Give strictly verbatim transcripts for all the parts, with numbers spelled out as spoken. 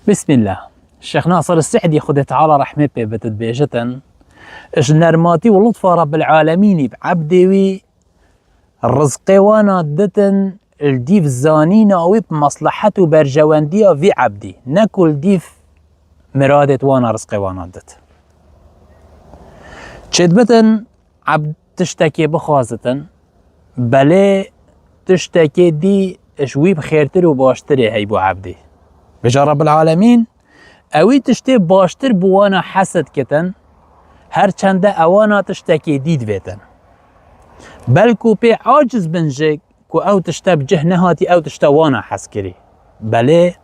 Bismillah. Şêx Nasir Se'dî, Xwedê Teala rehmê pê bit, dibêjitin, ji nermatî û lutfa Rabbil Alemînî bi ebdê wî, rizqê wana ditin li dîv zanîna wî bi meslehet û berjewendiya vî ebdî, ne ku li dîv miradê wana rizqê wana dit. Çêdibitin ebd tiştekê bixwazitin, belê tiştekê dî ji wî bi xêrtir û baştirê hey bo ebdî. Bêje Rabbil Alemîn, ewî tiştê baştir bi wana hes dikitin, her çende ewana tiştekê dî divêtin. Belku pê aciz bin jê ku ew tişte bi cih nehatî, ew tişte wana hes kirî. Belê,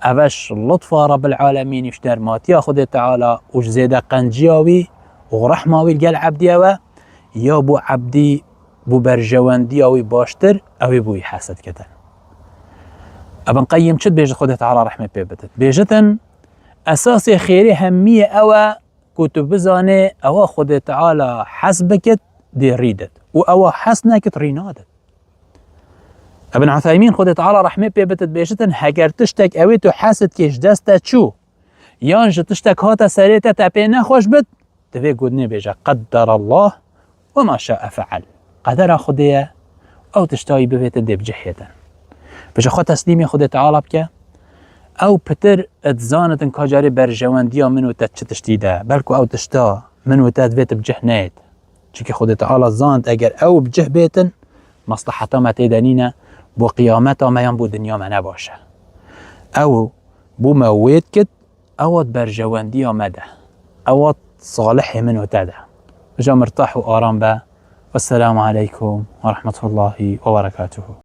ev e ji lutfa Rabbil Alemîn, ji nermatiya Xwedê Teala û ji zêde qenciya wî û rehma wî gel ebdî ew e, ya bo ebdî, bo berjewendiya wî baştir, ew ê bo wî hes dikitin. Ibn Qeyyim çi dibêjit, Xwedê Teala rehmê pê bitit? Bêjitin, esasê xêrê hemiyê ew e ku tu bizanê ewa Xwedê Teala hes bikit, dê rî dit. Û ewa hes nekit, rî nadit. Ibn Utheymîn, Xwedê Teala rehmê pê bitit, bêjitin, heger tiştek ewê tu hes dikê ji dest te çû, yan ji tiştek hate serê te, te pê nexweş bit, divê godinê bêje, "Qedderallah ve ma şa'e fe'el." Qedera Xwedê ye, ew tişta wî bivêtin dê bi cih hêtin. Bêje xwe teslîmê Xwedê Teala bike, ew pitir dizanitin ka carê berjewendiya min û te çi tiştî de, belku ew tişta min û te divêt bi cih neyêt. Çimkî Xwedê Teala zant, eger ew bi cih bêtin, mesleheta me tê de nîne, bo qiyameta me yan bo dinya me ne baş e. Ew bo me wê dikit, ewa di berjewendiya me de, ewa di salihê min û te de. Bêje mirtah û aram be. Wesselamu aleykum ve rahmetullahi ve berekatuhu.